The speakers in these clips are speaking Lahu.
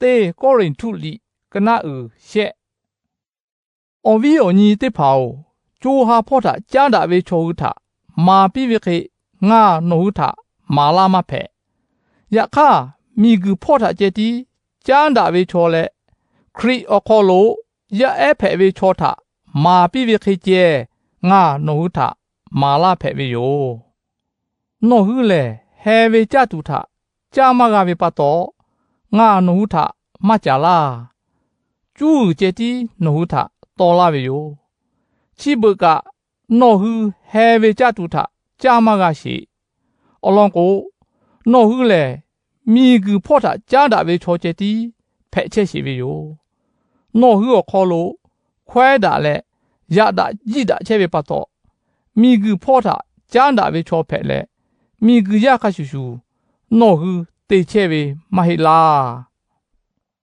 teˇ Kawˇrenˍhtuˆ liꞈ ka naˆ uiˍ shehˆ. Awˬ viˉ awˬ nyi teˇ hpaˍ-oˬ, co ha hpawˇ htaꞈ caˉ daꞈ ve chaw hui htaꞈ maˍ piˇ ve hk'e ngaˬ nawˬ hui htaꞈ maˍ laˇ maˇ hpehꞈ. Yaꞈ hk'aˇ, miˬguiˬ hpawˇ htaꞈ ceh tiˉ caˉ daꞈ ve chaw leh, Hkriꞈ awˬ hk'aw lo yaˇ ehˉ hpehꞈ ve chaw htaꞈ maˍ piˇ ve hk'e ceh, ngaˬ nawˬ hui htaꞈ maˍ laˇ hpehꞈ ve yoˬ. Nawˬ hui lehˬ, heh ve caˇ tuˬ htaꞈ caˇ maˇ g'a ve pa taw, ngaˬ nawˬ hui htaꞈ maˇ caˍ laˇ. Cuˇ uiˍ ceh tiˉ nawˬ hui htaꞈ taw laˇ ve yoˬ. Chi beuꞈ kaꞈ, nawˬ hui heh ve caˇ tuˬ htaꞈ caˇ maˇ g'a sheˍ. Awˬ lawn k'o, nawˬ hui lehˬ miˬguiˬ hpawˇ htaꞈ caˉ daꞈ ve chaw ceh tiˉ hpehꞈ chehˇ sheˍ ve yoˬ. Nawˬ hui awˬ hk'aw lo hkawehˉ daꞈ leh yaꞈ daꞈ jiˇ daꞈ chehˇ ve pa taw, miˬguiˬ hpawˇ htaꞈ caˉ daꞈ ve chaw hpehꞈ leh, miˬguiˬ yaˇ hk'a shuˍ shuˍ nawˬ hui te chehˇ ve maˇ heˆ laˇ.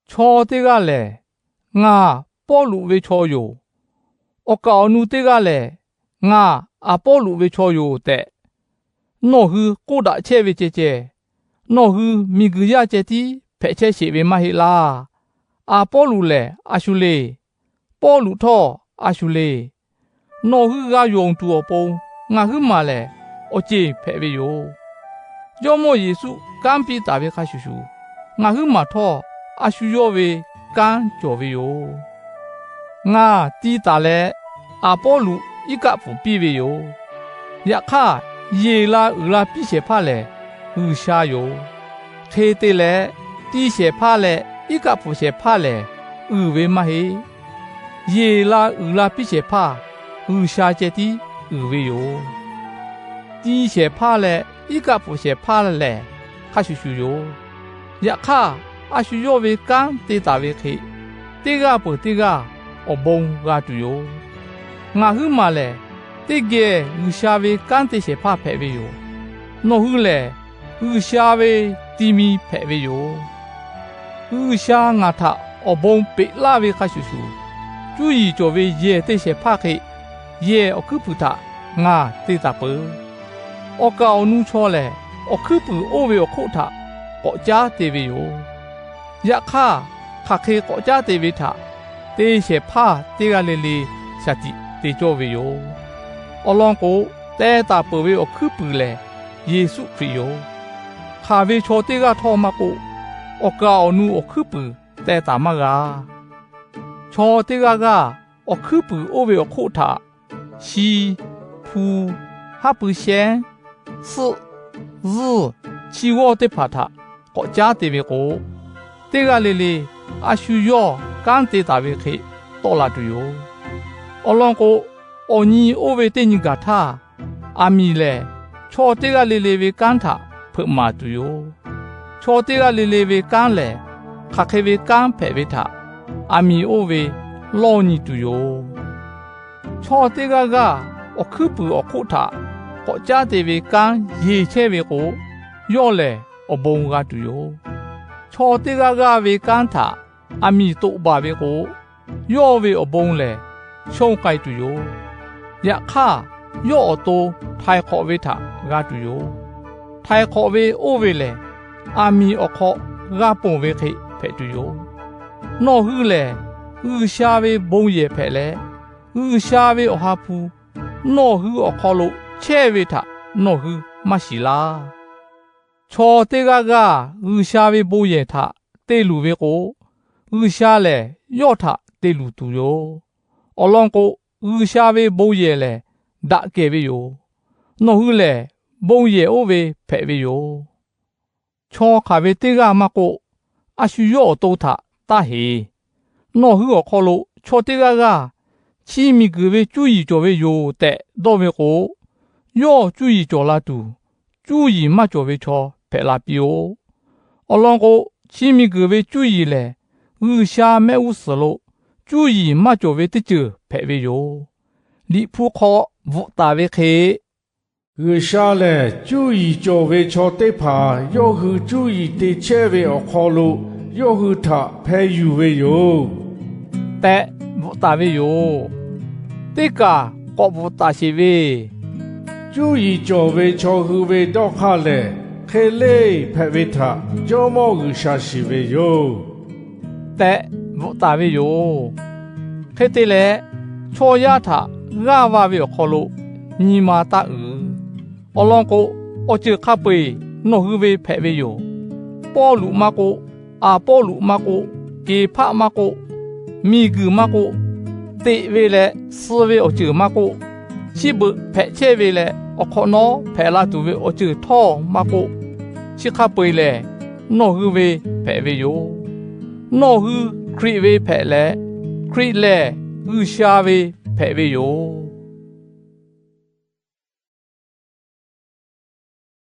Chaw teˇ g'aˇ lehˬ, Ngaˬ Pawˇluꞈ ve chaw yoˬ. Awˬ kaˍ awˬ nu teˇ g'aˇ lehˬ, Ngaˬ Aˍpawˇluꞈ ve chaw yoˬ tehꞈ, nawˬ hui k'oˆ daꞈ chehˇ ve ceh ceh, nawˬ hui miˬguiˬ yaˇ ceh tiˉ hpehꞈ chehˇ sheˍ ve maˇ heˆ laˇ. Aˍpawˇluꞈ lehˬ a shu le. Pawˇluꞈ htawˇ a shu le. Nawˬ hui g'a yonˍ tuˬ awˬ pon ngaˬ huiˉ maˬ lehˬ awˬ ceˬ hpehꞈ ve yoˬ. Jawˇmawˇ Yeˍsuˆ kanˉ piˇ taˍ ve hk'a shuˍ shuˍ, ngaˬ huiˉ maˬ htawˇ a shu yawˇ ve kanˉ cawˬ ve yoˬ. Ngaˬ ti taˍ leh, Aˍpawˇluꞈ iˉ kaˆ pfuhˍ piˇ ve yoˬ. Yaꞈ hk'aˇ, yeˬ la uiˍ la piˇ shehˍ hpaˇ lehˬ G'uiˬsha yoˬ. Hk'e te leh, ti shehˍ hpaˇ leh iˉ kaˆ pfuhˍ shehˍ hpaˇ lehˬ uiˍ ve maˇ heˆ. Yeˬ la uiˍ la piˇ shehˍ hpaˇ G'uiˬsha ceh tiˉ uiˍ ve yoˬ. Ti shehˍ hpaˇ leh iˉ kaˆ pfuhˍ shehˍ hpaˇ lehˬ hk'a shuˍ shuˍ yoˬ. Yaꞈ hk'aˇ, a shu yawˇ ve kanˉ te taˍ ve hk'e, teˇ g'aˇ peuˬ teˇ g'aˇ awˬ bon g'a tuˬ yoˬ. Ngaˬ huiˉ maˬ lehˬ, teˇ geh G'uiˬsha ve kanˉ te shehˍ hpaˇ hpehꞈ ve yoˬ. Nawˬ hui lehˬ, G'uiˬsha ve ti mi hpehꞈ ve yoˬ. G'uiˬsha ngaˬ htaꞈ awˬ bon peꞈ laˇ ve hk'a shuˍ shuˍ, cuˇ yiˍ cawˬ ve yehˬ te shehˍ hpaˇ hk'e, yehˬ awˬ hkuiˉ puiˍ htaꞈ ngaˬ te taˍ peuˬ. Awˬ kaˍ awˬ nu chaw lehˬ, awˬ hkuiˉ puiˍ oˇ ve awˬ hk'oˆ htaꞈ k'awꞈ caˉ te ve yoˬ. Yaꞈ hk'aˇ, hk'aˬ hk'e k'awꞈ caˉ te ve htaꞈ te shehˍ hpaˇ teˇ g'aˇ le le shaˍ tiꞈ te cawˇ ve yoˬ. Awˬ lawn k'o, teh taˍ peuˬ ve awˬ hkuiˉ puiˍ lehˬ Yeˍsuˆ Hkriꞈ yoˬ. Hk'aˬ ve chaw teˇ g'aˇ htawˇ maˇ k'oˆ, awˬ kaˍ awˬ nu awˬ hkuiˉ puiˍ teh taˍ maˇ g'a. Chaw teˇ g'aˇ g'aˇ awˬ hkuiˉ puiˍ oˇ ve awˬ hk'oˆ htaꞈ shi, hpu, haˉ pui shehnˉ, suhˆ, zuhˇ, chi g'awˇ teˇ hpaˍ htaꞈ k'awꞈ caˉ te ve k'o, teˇ g'aˇ le le a shu yawˇ kanˉ te taˍ ve hk'e tawˆ la tuˬ yoˬ. Awˬ lawn k'o, awˬ nyi oˇ ve teˇ nyi gaˬ htaˇ, aˬ miˍ lehˬ chaw teˇ g'aˇ le le ve kanˉ htaꞈ hpeuꞈ maˍ tuˬ yoˬ. Chaw teˇ g'aˇ le le ve kanˉ lehˬ, hk'aˬ hk'e ve kanˉ hpehꞈ ve htaꞈ aˬ miˍ oˇ ve lawˇ nyi tuˬ yoˬ. Chaw teˇ g'aˇ g'aˇ awˬ hkuiˉ puiˍ awˬ hk'oˆ htaꞈ k'awꞈ caˉ te ve kanˉ yeˬ chehˇ ve k'o, yawˇ lehˬ awˬ bon g'a tuˬ yoˬ. Chaw teˇ g'aˇ g'aˇ ve kanˉ htaꞈ aˬ miˍ toꞈ baˬ ve k'o, yawˇ ve awˬ bon lehˬ shonˇ k'ai tuˬ yoˬ. Yaꞈ hk'aˇ, yawˇ awˬ to htaiˍ hk'awꞈ ve htaꞈ g'a tuˬ yoˬ. Htaiˍ hk'awꞈ ve oˇ ve lehˬ, aˬ miˍ awˬ hk'aw g'a ponˬ ve hk'e hpehꞈ tuˬ yoˬ. Nawˬ hui lehˬ, G'uiˬsha ve bon yehˬ hpehꞈ leh, G'uiˬsha ve Awˬ ha hpu nawˬ hui awˬ hk'aw lo chehˇ ve htaꞈ nawˬ hui maˇ shiˍ laˇ. Chaw teˇ g'aˇ g'aˇ G'uiˬsha ve bon yehˬ htaꞈ te luˬ ve k'o, G'uiˬsha lehˬ yawˇ htaꞈ te luˬ tuˬ yoˬ. Awˬ lawn k'o, G'uiˬsha ve bon yehˬ lehˬ daꞈ kehˬ ve yoˬ. Nawˬ hui lehˬ, bon yehˬ oˇ ve hpehꞈ ve yoˬ. Chaw hk'aˬ ve teˇ g'aˇ maˇ k'oˆ, a shu yawˇ awˬ to htaꞈ taˇ heˍ. Nawˬ hui awˬ hk'aw lo chaw teˇ g'aˇ g'aˇ chi miˬguiˬ ve cuˇ yiˍ cawˬ ve yoˬ tehꞈ dawˇ ve k'o, yawˇ cuˇ yiˍ cawˬ la tuˬ, cuˇ yiˍ maˇ cawˬ ve chaw hpehꞈ la piˇ-oˆ. Awˬ lawn k'o, chi miˬguiˬ ve cuˇ yiˍ lehˬ, G'uiˬsha mehˆ g'uˇ suhˍ lo cuˇ yiˍ maˇ cawˬ ve teˇ ceuˬ hpehꞈ ve yoˬ. Liꞈ hpu hk'aw bvuhꞈ taˍ ve hk'e, G'uiˬsha lehˬ cuˇ yiˍ cawˬ ve chaw teˇ hpaˍ yawˇ hui cuˇ yiˍ te chehˇ ve awˬ hk'aw lo yawˇ hui htaꞈ hpeh yuˬ ve yoˬ tehꞈ bvuhꞈ taˍ ve yoˬ. Teˇ kaˬ k'awꞈ bvuhꞈ taˍ sheˍ ve, cuˇ yiˍ cawˬ ve chaw hui ve dawˇ hk'aˇ lehˬ, hk'e leˇ hpehꞈ ve htaꞈ Jawˇmawˇ G'uiˬsha shiˍ ve yoˬ. tehꞈ bvuhꞈ taˍ ve yoˬ. Hk'e te leh, chaw yaˇ htaꞈ g'aˇ va ve awˬ hk'aw lo nyi ma taˇ uiˍ. Awˬ lawn k'o, awˬ ceuˬ hk'a peu-eˬ nawˬ hui ve hpehꞈ ve yoˬ. Pawˇluꞈ maˇ k'oˆ, Aˍpawˇluꞈ maˇ k'oˆ, Keˍhpaˆ maˇ k'oˆ, miˬguiˬ maˇ k'oˆ, teꞈ ve leh suh ve awˬ ceuˬ maˇ k'oˆ, chi beuꞈ hpehꞈ chehˇ ve leh awˬ hk'awꞈ nawˉ hpehꞈ la tuˬ ve awˬ ceuˬ htawˇ maˇ k'oˆ, chi hk'a peu-eˬ lehˬ nawˬ hui ve hpehꞈ ve yoˬ. Nawˬ hui Hkriꞈ ve hpehꞈ leh, Hkriꞈ lehˬ G'uiˬsha ve hpehꞈ ve yoˬ.